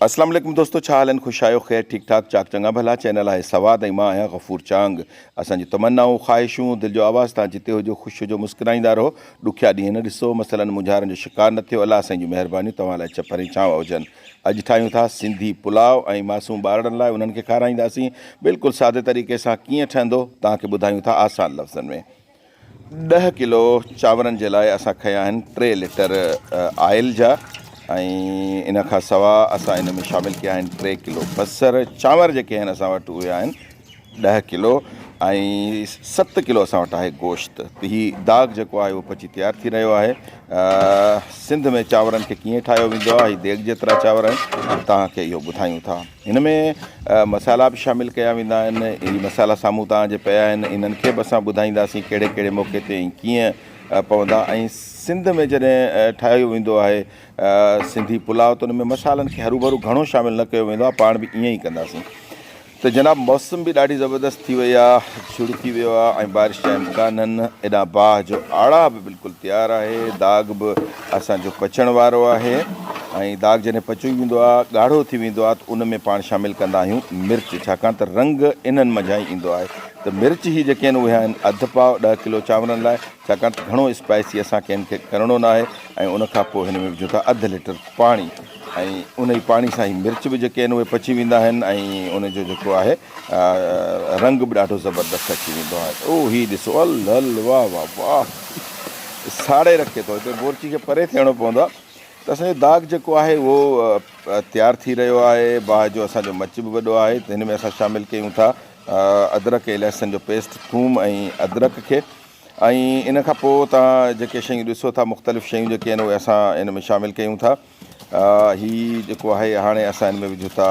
اسلام عليڪم دوستو ڇا حال آهن خوش آهيو خير ٺيڪ ٺاڪ چاڪ چڱا ڀلا چينل آهي سواد ۽ مان آهيان غفور چانگ اسان جون تمنائون خواهشون دل جو آواز تان جتي هجو خوش هجو مسڪرائيندا رهو ڏکيا ڏينهن نه ڏسو مسئلن مونجهارن جو شڪار نه ٿيو الله سائين جون مهربانيون توهان لاء چپر ۽ ڇانو هجن اڄ ٺاهيون ٿا سنڌي پلاء ۽ معصوم ٻارڙن لاء انهن کي کارائينداسين بلڪل سادي طريقي سان ڪيئن ٺهندو توهان کي ٻڌايون ٿا آسان لفظن ۾ ڏهه ڪلو چانورن جي لاء اسان کنيا آهن ٽي ليٽر آئل جا ۽ ان کان سوا اسان ان ۾ شامل ڪيا آهن ٽي ڪلو بصر چانور جيڪي آهن اسان وٽ اهي آهن ڏهه ڪلو ۽ ست ڪلو اسان وٽ آهي گوشت ته هي داغ جيڪو آهي اهو پچي تيار ٿي رهيو آهي سنڌ ۾ چانورن کي ڪيئن ٺاهيو ويندو آهي هي ديڳ جيترا چانور آهن توهان کي اهو ٻڌايون ٿا هن ۾ مصالحا به شامل ڪيا ويندا آهن. هي مصالحا سامهون توهان جي پيا آهن، انهن کي به اسان ٻڌائينداسين ڪهڙي ڪهڙي موقعي تي ۽ ڪيئن پوندا ۽ سنڌ ۾ جڏهن ٺاهيو ويندو آهي سنڌي پلاء ته ان ۾ مصالحن کي هروڀرو گهڻو شامل نه ڪيو ويندو آهي، پاڻ به ائين ئي ڪنداسين. ته جناب موسم به ڏاڍي زبردست ٿي وئي آهي، جھڙ ٿي ويو آهي ۽ بارش جا امڪان آهن، هيڏانهن باهه جو آڙاهه به بلڪل تيار آهي، داغ به اسان جو پچڻ وارو آهي ۽ داغ جڏهن پچي ويندو آهي، ڳاڙهو ٿي ويندو آهي ته ان ۾ پاڻ شامل ڪندا آهيون مرچ، ڇاڪاڻ ته رنگ انهن منجهان ئي ايندو آهي ته مرچ هي جيڪي آهن اهي آهن اڌ پاء ڏهه ڪلو چانورن لاء، ڇاڪاڻ ته گهڻو اسپائسي اسان کي هن کي ڪرڻو ناهي ۽ ان کان پوء هن ۾ وجهون ٿا اڌ ليٽر پاڻي. ۽ انهي پاڻي سان هي مرچ به جيڪي آهن اهي پچي ويندا آهن ۽ ان جو جيڪو آهي رنگ به ڏاڍو زبردست اچي ويندو آهي او هي ڏسو ال ال واه واه واه ساڙي رکي ٿو هتي بورچي کي پري ٿيڻو پوندو آهي ته اسان جو داغ جيڪو آهي اهو تيار ٿي رهيو آهي باهه جو اسان جو مچ به وڏو آهي ته هن ۾ اسان شامل ڪيون ٿا ادرڪ ۽ لهسن جو پيسٽ ٿوم ۽ ادرڪ کي ۽ ان کان پوء توهان جيڪي شيون ڏسو ٿا مختلف شيون جيڪي آهن اهي اسان ان ۾ شامل ڪيون ٿا هي جيڪو آهي هاڻي اسان ان ۾ وجهون ٿا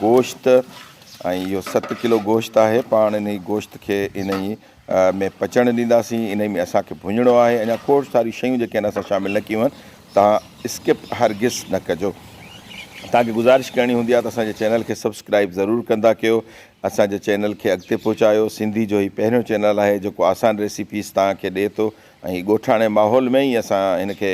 گوشت ۽ اهو ست ڪلو گوشت آهي پاڻ ان گوشت کي ان ئي ۾ پچڻ ڏينداسين ان ۾ اسان کي ڀڃڻو آهي اڃا کوڙ ساريون شيون جيڪي آهن اسان شامل نه ڪيون آهن توهان اسڪپ هرگز نه ڪجو توهان کي گذارش ڪرڻي هوندي آهي ته اسان جي چينل کي سبسڪرائب ضرور ڪندا ڪيو اسان جي چينل کي اڳتي پهچايو سنڌي جو هي پهريون چينل آهي جيڪو آسان ريسيپيز توهان کي ڏئي ٿو ۽ ڳوٺاڻي ماحول ۾ ئي اسان هن کي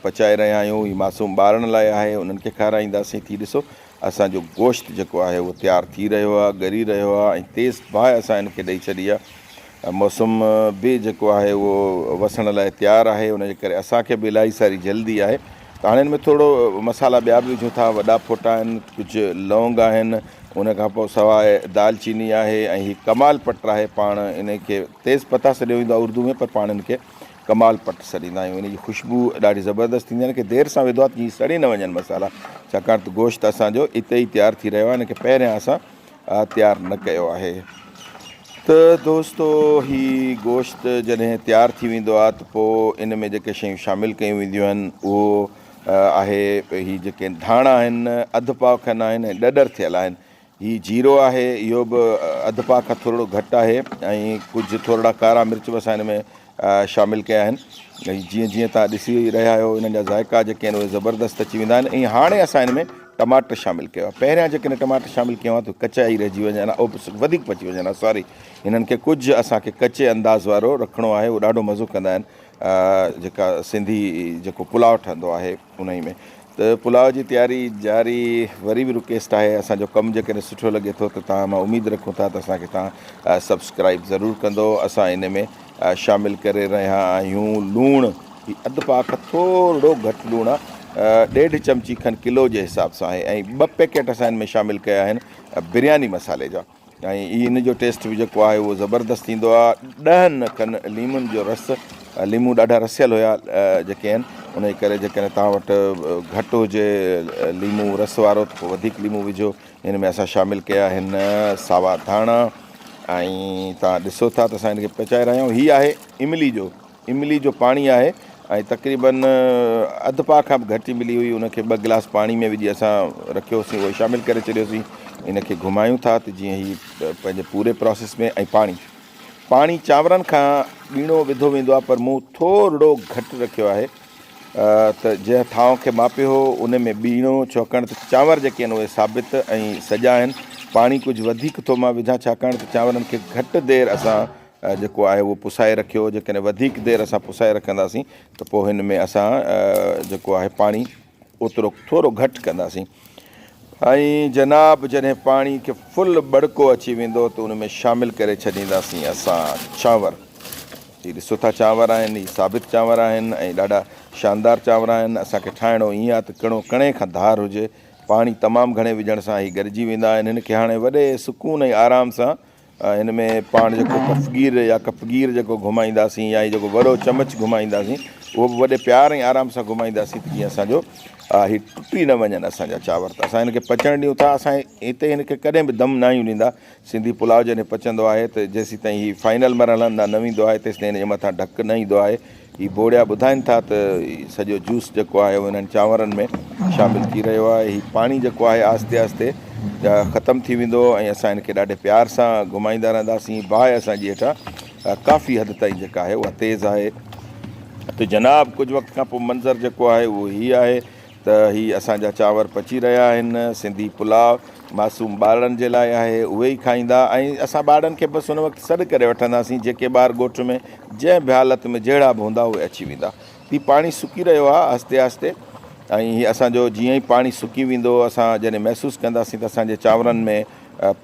پچائي رهيا آهيون هي معصوم ٻارن لاء آهي انهن کي کارائينداسين ٿي ڏسو اسان جو گوشت جيڪو آهي اهو تيار ٿي رهيو آهي ڳري رهيو آهي ۽ تيز باهه اسان هن کي ڏئي ڇڏي آهي موسم به جيڪو آهي اهو وسڻ لاء تيار آهي ان جي ڪري اسان کي به الاهي ساري جلدي آهي ته هاڻي هن ۾ ٿورو مصالحا ٻيا به وجهون ٿا وڏا ڦوٽا آهن ڪجهه لونگ آهن ان کان پوء سواء دال چيني آهي ۽ هي ڪمال پٽ آهي پاڻ ان کي تيز پتا سڏيو ويندو آهي اردو ۾ پر پاڻ ان کي ڪمال پٽ سڏيندا آهيون ان جي خوشبو ڏاڍي زبردست ٿيندي آهي ان کي دير سان وڌو آهي ته جيئن سڙي نه وڃن مصالحا ڇاڪاڻ ته گوشت اسانجو اتي ئي تيار ٿي رهيو آهي ان کي پهريان اسان تيار نه ڪيو آهي ته دوستو هي گوشت جڏهن تيار ٿي ويندو آهي ته پوء ان ۾ جيڪي شيون شامل ڪيون وينديون آهن اهو آهي هي جيڪي ڌاڻا آهن اڌ پاء کن آهن ۽ ڏڏر ٿيل آهن هي جيرو آهي اهو به اڌ پاء کان ٿورڙو گهٽ آهي ۽ ڪجهه ٿورڙا ڪارا مرچ به اسان هن ۾ شامل ڪيا آهن ۽ جيئن جيئن توهان ڏسي رهيا آهيو انهن جا ذائقا جيڪي آهن اهي زبردست اچي ويندا آهن ۽ هاڻي اسان هن ۾ ٽماٽر شامل ڪيو آهي پهريان جيڪڏهن ٽماٽر شامل ڪيون ها ته ڪچا ئي رهجي وڃن ها وڌيڪ پچي وڃن ها سوري هنن کي ڪجهه اسان کي ڪچي انداز وارو رکڻو آهي اهو ڏاڍو مزو ڪندا آهن جيڪا سنڌي جيڪو پلاء ٺهندو آهي انهي ۾ ته پلاء جي تياري جاري وري به رڪويسٽ آهي اسان جو ڪم جيڪڏهن سٺو لڳي ٿو ته توهان مان اميد رکون ٿا ته اسان کي توهان سبسڪرائب ضرور ڪندو اسان ان ۾ شامل ڪري رهيا آهيون لوڻ هي اڌ پاء کان ٿورڙو گهٽ لوڻ آهي ڏيڍ چمچي کن ڪلو جي حساب سان آهي ۽ ٻه پيڪيٽ اسان ان ۾ شامل ڪيا آهن برياني مصالحي جا ۽ ان جو ٽيسٽ به جيڪو آهي اهو زبردست ٿيندو آهي. ڏهن کن ليمن جو رس، ليمون ڏاڍا رسيل هيا جيڪي آهن ان جي ڪري جيڪڏهن توهان وٽ گهٽ هجي ليمون رس وارو ته پوء وڌيڪ ليمون وجهو. هن ۾ اسان شامل ڪيا آهن ساوا ڌاڻا ۽ توهان ڏسو ٿا ته اسان هن کي پچائي رهيا آهيون. هي آهي املي جو املي جو پاڻي آهي ۽ تقريبن اڌ پاء کان به گهٽ املي هئي ان کي ٻه گلاس پاڻي ۾ وجهي اسان رکيوسين اهو شامل ڪري ڇڏيوسين ان کي گهمايون ٿا ته جيئن هي پنهنجي پوري پروسيس ۾ ۽ پاڻي پاڻي چانورن کان ٻيڻو وڌو ويندو آهي پر مون ٿورڙو گهٽ رکيو آهي ته جنهن ٿانو کي ماپيو هو ان ۾ ٻيڻو ڇاڪاڻ ته چانور جيڪي آهن اهي ثابت ۽ سڄا آهن پاڻي ڪجهه وڌيڪ ٿو مان وجهان ڇاڪاڻ ته چانورن کي گهٽ دير اسان جيڪو آهي اهو پسائي رکيو جيڪڏهن وڌيڪ دير اسان پسائي رکنداسين ته پوء هن ۾ اسان جيڪو آهي پاڻي اوترو ٿورو گهٽ ڪنداسين. ۽ جناب جڏهن پاڻي کي فل ٻڙڪو اچي ويندو ته ان ۾ شامل ڪري ڇڏينداسين اسان چانور. هي ڏسو ٿا چانور آهن، هي ثابت چانور آهن ۽ ڏاڍا شاندار چانور آهن. اسان کي ٺاهڻو ائين آهي ته ڪڻو ڪڻي کان ڌار هجي. پاڻي تمام گهڻي وجهڻ سان هي ڳرجي ويندا آهن. هن کي هاڻي وڏي سڪون ۽ آرام سان هن ۾ پاڻ جيڪو ڪفگير يا ڪپگير جيڪو گهمائينداسين يا هي جيڪو وڏو چمچ گهمائينداسين اهو به وڏي پيار ۽ آرام سان گهمائينداسين ته جيئن اسان جو هي ٽٽي نه وڃن اسان جا چانور ته اسان هن کي پچڻ ڏيون ٿا اسان هتي هن کي ڪڏهن به دم نه آهيون ڏيندا سنڌي پلاء جڏهن پچندو آهي ته جيسيتائين هي فائنل مرحلن ڏانهن نه ويندو آهي تيسيتائين هن جي مٿان ڍڪ نه ايندو آهي هي بوڙيا ٻڌائين ٿا ته سڄو جوس جيڪو آهي اهو انهن چانورن ۾ شامل ٿي رهيو آهي. هي پاڻي جيڪو آهي آهستي آهستي ختم ٿي ويندو ۽ اسان هن کي ڏاڍي پيار سان گهمائيندا رهنداسين. باهه اسان جي هيٺان ڪافي حد تائين جيڪا آهي اها تيز آهي. ته جناب ڪجهه وقت کان پوء منظر جيڪو آهي اهو هي آهي ته هي اسان جا چانور پچي رهيا آهن. سنڌي پلاء معصوم ٻارڙن جي لاء آهي، اهي ئي کائيندا ۽ اسان ٻارڙن کي بس ان وقت سڏ ڪري وٺنداسين، جيڪي ٻار ڳوٺ ۾ جنهن به حالت ۾ جهڙا به هوندا اهي اچي ويندا. هي پاڻي سڪي رهيو آهي آهستي آهستي ۽ هي اسان جو جيئن ئي پاڻي سڪي ويندو اسان جڏهن محسوس ڪنداسين ته اسان جي چانورن ۾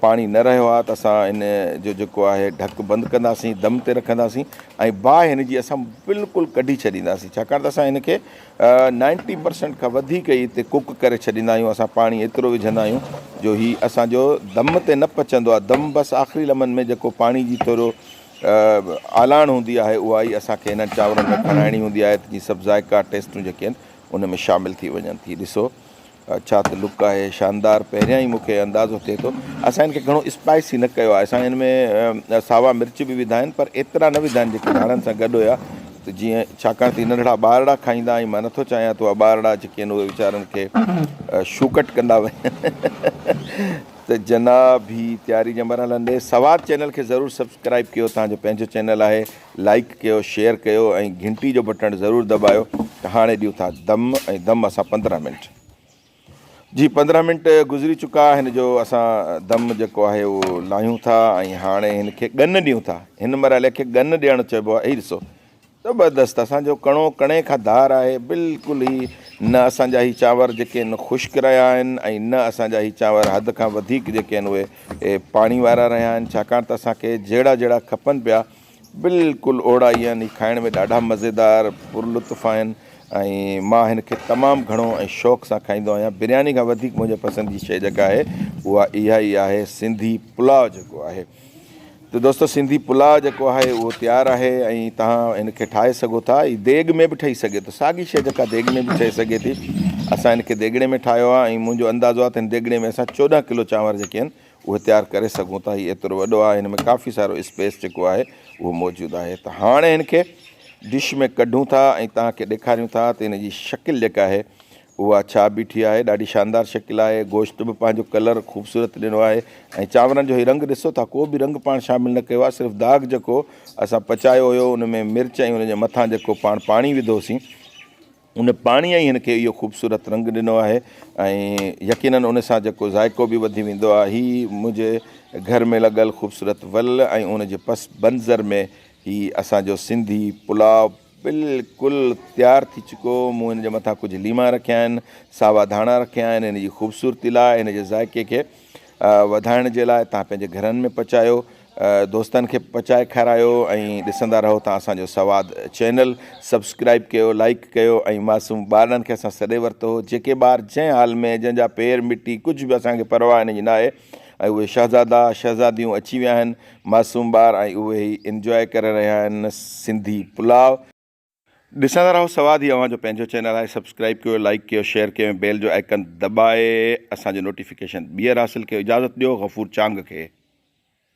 پاڻي نه رهيو آهي ته اسان ان جو جيڪو آهي ڍڪ بند ڪنداسين، دم تي رکنداسين ۽ باهه هن جي اسان بلڪل ڪڍي ڇڏينداسين ڇاڪاڻ ته اسان هن کي نائنٽي پرسنٽ کان وڌيڪ ئي هتي ڪوڪ ڪري ڇڏيندا آهيون اسان پاڻي ايترو وجهندا آهيون جو هي اسان جو دم تي نه پچندو آهي دم بس آخري لمحن ۾ جيڪو پاڻي جي ٿورو آلاڻ هوندي آهي اها ئي اسان کي هنن چانورن ۾ کڻائڻي هوندي آهي ته جيئن سڀ ذائقا ٽيسٽون جيڪي آهن ان ۾ شامل ٿي وڃن ٿي ڏسو ڇا ته لڪ آهي شاندار پهريان ئي مون کي اندازو ٿئي ٿو اسان هن کي گهڻو اسپائسي نه ڪيو آهي اسان هن ۾ ساوا مرچ به وڌا آهن پر ايترا نه وڌا آهن جيڪي ڌاڻن سان گڏ هيا ته جيئن ڇاڪاڻ ته ننڍڙا ٻارڙا کائيندا ۽ مان نٿو چاهيان ته اها ٻارڙا جيڪي آهن اهي ويچارن کي شوڪٽ ڪندا وڃن ته جناب هي تياري جي مرحلن ڏي سواد چينل کي ضرور سبسڪرائب ڪيو توهان جو پنهنجو چينل آهي لائيڪ ڪيو شيئر ڪيو ۽ گهنٽي جو بٽڻ ضرور دٻايو ته هاڻي ڏيون ٿا دم ۽ دم اسان 15 منٽ جي 15 منٽ گذري چڪا هن جو اسان دم جيڪو آهي اهو لاهيون ٿا ۽ هاڻي هن کي ڳن ڏيون ٿا هن مرحلي کي ڳن ڏيڻ چئبو آهي هي ڏسو زبردست اسان جو ڪڻو ڪڻي کان ڌار آهي بلڪل هي نه اسان جا هي چانور جيڪي آهن خشڪ رهيا آهن ۽ نه اسان جا هي چانور حد کان وڌيڪ جيڪي آهن اهي پاڻي وارا رهيا آهن ڇاڪاڻ ته اسان کي جهڙا جهڙا کپن پيا بلڪل اوڙا ئي آهن هي کائڻ ۾ ڏاڍا مزيدار پر لطف آهن ۽ مان هن کي تمام گهڻو ۽ شوق سان کائيندو آهيان برياني کان وڌيڪ منهنجي پسند جي شيء جيڪا آهي اها اها ئي آهي سنڌي پلاء جيڪو آهي ته دوستو سنڌي پلاء جيڪو آهي اهو تيار آهي ۽ توهان هن کي ٺاهي سگهو ٿا هي ديڳ ۾ به ٺهي سگهي ٿو ساڳي شيء جيڪا ديڳ ۾ به ٺهي سگهي ٿي اسان هن کي ديڳڙي ۾ ٺاهيو آهي ۽ منهنجو اندازو آهي ته هن ديڳڙي ۾ اسان 14 ڪلو چانور جيڪي آهن اهي تيار ڪري سگهون ٿا هي ايترو وڏو آهي هن ۾ ڪافي سارو اسپيس جيڪو آهي اهو موجود آهي ته هاڻي هن کي ڊش ۾ ڪڍون ٿا ۽ توهان کي ڏيکاريون ٿا ته هن جي شڪل جيڪا آهي اها ڇا بيٺي آهي، ڏاڍي شاندار شڪل آهي، گوشت به پنهنجو ڪلر خوبصورت ڏنو آهي ۽ چانورن جو هي رنگ ڏسو ٿا ڪو به رنگ پاڻ شامل نه ڪيو آهي صرف داغ جيڪو اسان پچايو هيو ان ۾ مرچ ۽ ان جي مٿان جيڪو پاڻ پاڻي وڌوسين ان پاڻي ئي هن کي اهو خوبصورت رنگ ڏنو آهي ۽ يقينن ان سان جيڪو ذائقو به وڌي ويندو آهي هي منهنجي گهر ۾ لڳل خوبصورت ول ۽ ان جي پس منظر ۾ هي اسان جو سنڌي پلاء بلڪل تيار ٿي چڪو. مون هن جي مٿان ڪجهه ليما رکيا آهن، ساوا ڌاڻا رکيا آهن، هن جي خوبصورتي لاء، هن جي ذائقي کي وڌائڻ جي لاء توهان پنهنجي گهرن ۾ پچايو، دوستن کي پچائي کارايو ۽ ڏسندا رهو توهان اسان جو سواد چينل سبسڪرائب ڪيو، لائيڪ ڪيو ۽ معصوم ٻارڙن کي اسان سڏي ورتو هو، جيڪي ٻار جنهن حال ۾ جنهن جا پير مٽي ڪجهه به اسان کي پرواهه هن جي ناهي ۽ اهي شهزادا شهزاديون اچي ويا آهن معصوم ٻار ۽ اهي هي انجواء ڪري رهيا آهن سنڌي پلاء. ڏسندا رهو سواد هي اوهان جو پنهنجو چينل آهي سبسڪرائب ڪيو لائيڪ ڪيو شيئر ڪيو ۽ بيل جو آئيڪن دٻائي اسان جو نوٽيفڪيشن ٻيهر حاصل ڪيو اجازت ڏيو غفور چانگ کي.